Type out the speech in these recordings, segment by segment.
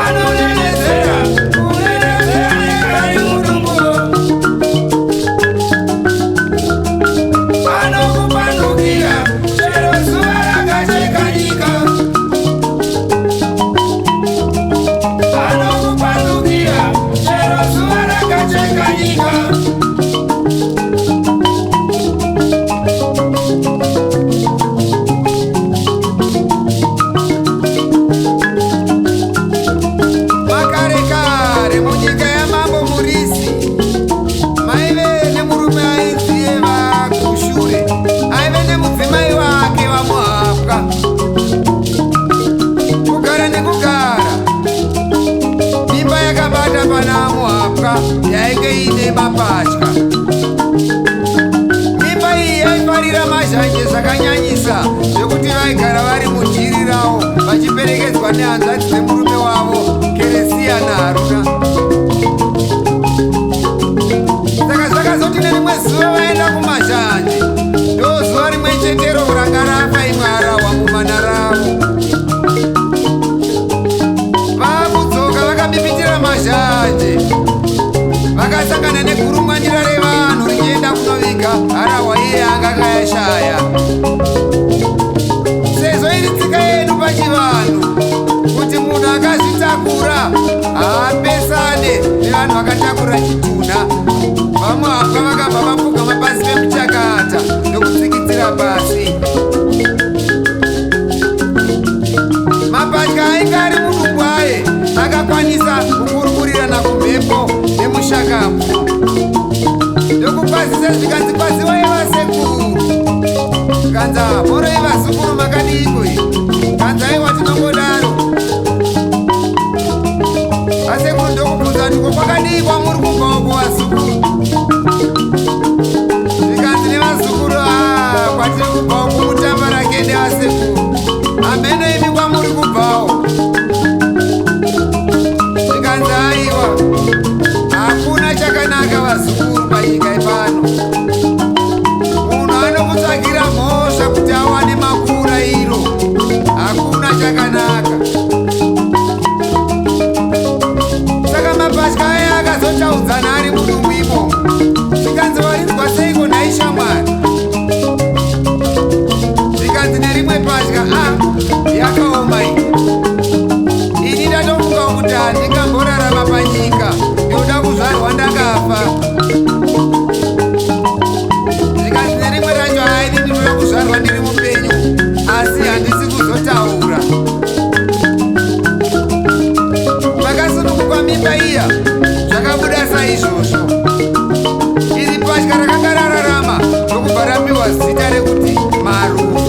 Anonenedzera kunenedzera nekari mudumbu. Anokupandukira chero zuva rakacheka nyika. Anokupandukira chero zuva rakacheka nyika. Makare kare munyika yamambo Murisi maive nemurume ainzi Eva Kushure, aive nemudzimai wake vaMuhapwa. Kugara nekugara, mimba yakabata pana Muhapwa yainge iine mapatya. Mimba iyi yaifarira mazhanje zvakanyanyisa, zvekuti vaigara vari mujiri ravo vachiperekedzwa nehanzvadzi dzemurume wavo, Keresiya naHaruna. Saka zvakazoti nerimwe zuva vaenda kumazhanje, ndo zuva rimwe chetero ranga rafa imwe harahwa mumana ravo. Vakudzoka vakabibitira mazhanje, vakasangana negurumwandira revanhu richienda kunoviga harahwa iye anga akayashaya. Sezvo iri tsika yedu pachivanhu kuti munhu akazvitakura haapesane nevanhu vakatakura chitunha, VaMuhapwa vakabva vapfugama pasi pemuchakata ndokutsikitsira pasi. Mapatya ainge ari mudumbu aye akakwanisa kukurukurirana kumhepo nemushakabvu, ndokukwazisa zvikanzi, "Kwaziwai vasekuru." Kanza, "Moroi vazukuru, makadiko?" Kanza, "Aiwa, tinongodaro." Vasekuru ndokubvunza kuti, "Ko kwakadii kwamuri kubva uko, vazukuru?" Zvikanzi nevazukuru, "A, kwatiri kubva uku mutamba rakende, vasekuru. Hameno imi kwamuri kubvawo." Zvikanzi, "Aiwa, hakuna chakanaka, vazukuru, panyika ipano. Munhu anokutsvagira mhosva kuti awane makura iro. Hakuna chakanaka." Saka mapatya aya akazotaudzana ari mudumbu imomo. Zvikanzi, "Warinzwa seiko nhai shamwari?" Zvikanzi nerimwe patya, "A, yakaoma iyi. Ini ndatofunga kuti handingamborarama panyika, ndinoda kuzvarwa ndakafa." Zvikanzi nerimwe racho, "Haini, ndinoda kuzvarwa ndiri mupenyu, asi handisi kuzotaura." Vakasununguka mimba iya, zvakabuda saizvozvo. Iri patya rakanga rararama ndokubva rapiwa zita rekuti Marufu.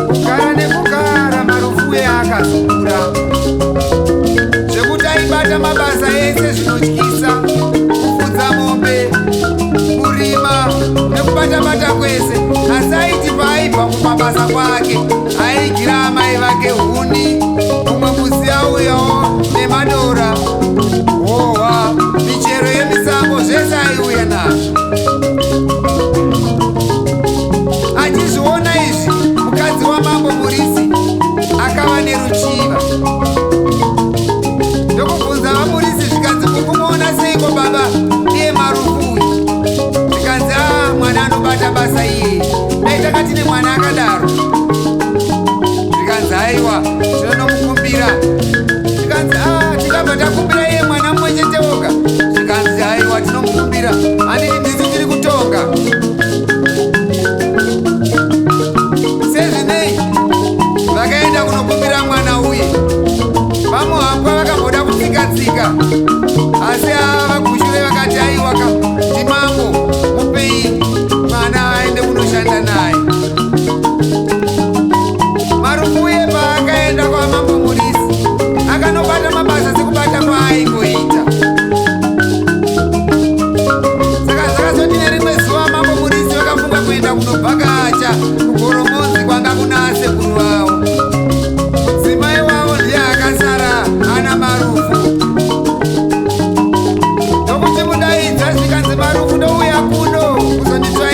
Kugara nekugara, Marufu uye akazokura zvekuti aibata mabasa ese zvinotyisa: kufudza mombe, kurima nekubata-bata kwese. Asi aiti paaibva kumabasa kwake, aigira amai vake huni. Mumwe musi auyawo nemadora, hohwa, michero yemisango, zvese aiuya nazvo. Achizviona izvi, mukadzi wamambo Murisi akava neruchiva ndokubvunza vaMurisi. Zvikanzi, "Muri kumuona seiko baba, iye Marufu uyu?" Zvikanzi, "A, mwana anobata basa iye. Dai takati nemwana akadaro." Zvikanzi, "Aiwa, tinonomukumbira." Zvikanzi, "A, tikabva takumbira iye mwana mumwe chete woga?" Zvikanzi, "Aiwa, tinomukumbira. Handiti ndisu tiri kutonga?" Sezvinei, vakaenda kunokumbira mwana uye. VaMuhapwa vakamboda kutsika-tsika, asi ava vaGushure vakati, "Aiwaka, ndimambo, mupei mwana aende kunoshanda naye." Marufu uye paakaenda kwamambo Murisi, akanobata mabasa sekubata kwaaingoita. Saka zvakazoti nerimwe zuva mambo Murisi vakafunga kuenda kunobvakacha kuGoromonzi kwanga kuna sekuru vavo. Mudzimai wavo ndiye akasara ana Marufu, ndokuti mudaidza. Zvikanzi, "Marufu, ndouya kuno kuzonditsvakira."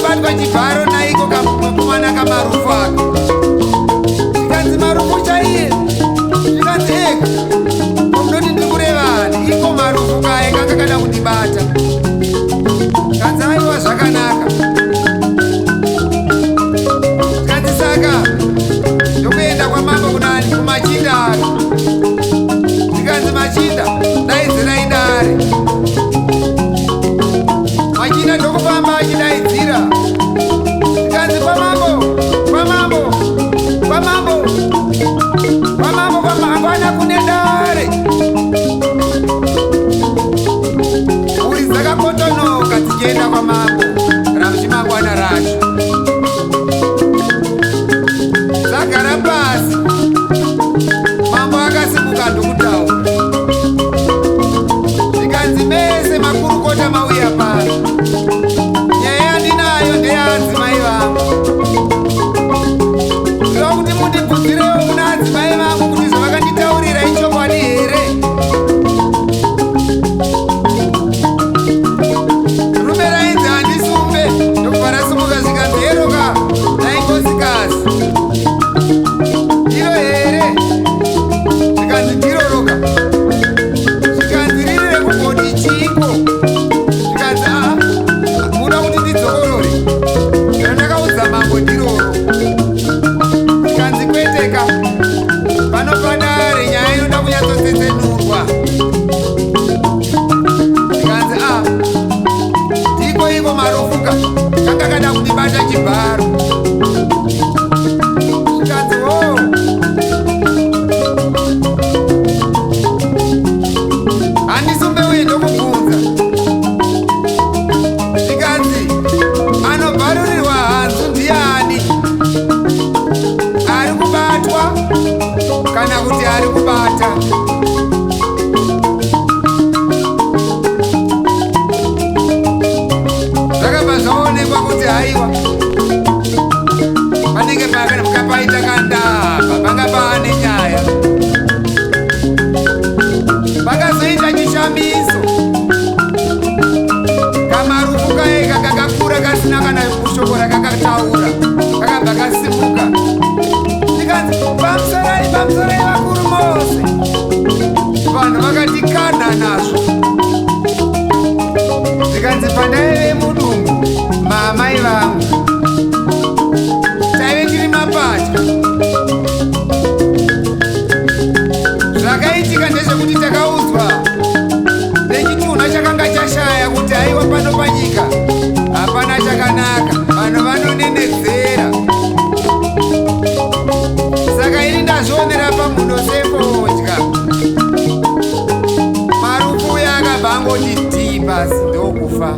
Ndakatobatwa chibharo naiko kamukomana kamarufu aka. Zvikanzi marufu chaiye. Zvikanzi eka. Munoti ndiri kurevani iko marufu kaye kanga kada kundibata. Kanzi aiwa zvakanaka. Zvikanzi saka ndokuenda kwamambo kunani kumachinda aka. Zvikanzi machinda daidzirai dare. Machinda ndokufamba achidaidzira. Zvikanzi kwamambo, kwamambo, kwamambo, kwamambo, kwamangwana kune dare. Mhuri dzakakotonoka dzichienda kwamambo ramchimangwana racho. Dzagara pasi, mambo akasimuka ndokutaura. Zvikanzi mese makurukota mauya pano. Nyaya yandinayo ndeyaadzimai vangu. Ndoda kuti mundibvunzirewo kuna adzimai vangu kuti zvavakanditaurira ichokwadi here. Rume rainzi handisumbe ndokubva rasimuka zvikanzi heroka naingosikazi. Ndiro here? Zvikanzi ndiroroka. Zvikanzi riri rekugoti chiiko? Zvikanzi aa muda kuti ndidzokorore. Randakaudza mambo ndiroro. Zvikanzi kweteka. Pano padare nyaya inoda kunyatsotsetsenurwa. Zvikanzi a ndiko iko marufuka kanga kada kundibata chibharo. Zvikanzi ho handisumbe uye ndokubvunza. Zvikanzi anobharurirwa hanzu ndiani? Ari kubatwa kana kuti ari kubata? Zvakabva zvaonekwa kuti haiwa panenge paita kandava, panga paane nyaya. Pakazoita chishamiso, kamarufu kaye kakakura kasina kana kushoko rakakataura, kakabva kasimuka. Zvikanzi pamusorai, pamusorai vakuru mose. Vanhu vakati kana nazvo. Zvikanzi pandaive mudumbu maamai vangu taive tiri mapatya. Zvakaitika ndezvekuti takaudzwa nechitunha chakanga chashaya kuti haiwa pano panyika hapana chakanaka, vanhu vanonenedzera. Saka ini ndazvionera pamhuno sefodya. Marufu uya akabva angoti dhii pasi ndokufa.